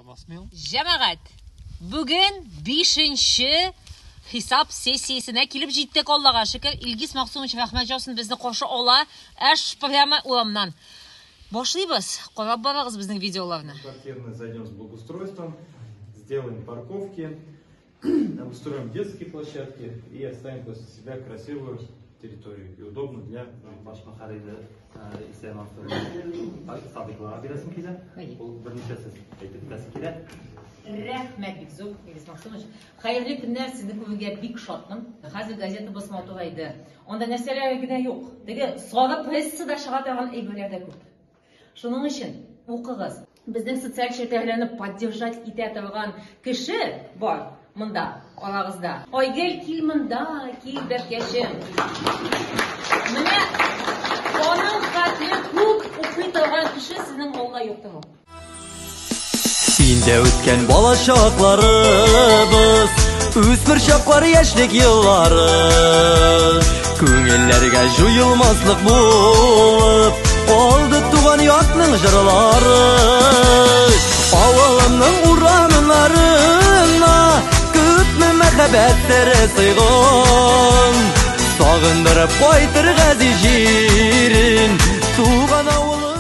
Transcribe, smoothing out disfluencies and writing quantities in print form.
Җәмәгать, бүген бишенче хисап сессиясенә килеп җиттек, Аллага шөкер. Илгиз Максумович рәхмәт яусын, безне каршы ала. Аж прямо урамнан. Башлыйбыз. Карап барыгыз безнең видеоларны. Квартирны зайдем с благоустройством, сделаем парковки, обустроим детские площадки и оставим после себя красивую территорию и удобно для Баш мөхәррире Исән Садыйковага бирәсем килә. Ул берничә сүз әйтеп үтәсе килә. Рәхмәт бик зур, Илгиз Максумович. Хәерле көннәр, сезне күрүгә бик шатмын. Хәзер газетабыз матурайды. Анда нәрсәләр генә юк. Теге сары прессада чыга торган әйберләр дә күп. Шуның өчен укыгыз. Безнең социаль челтәрләрне поддержать итә торган кеше бар монда, арагызда. Айгөл, кил монда, кил, бәбкәчем. Менә аның хәтле күп укый торган кеше сезнең алда юктыр ул. Синдә үткән бала чакларыбыз, үсмер чаклар, яшьлек еллары. Күңелләргә җуелмаслык булып калды туган якның җырлары. Авылымның урамнарына күпме мәхәббәт сере сыйган. Сагындырып кайтыр газиз җирен, туган авылым.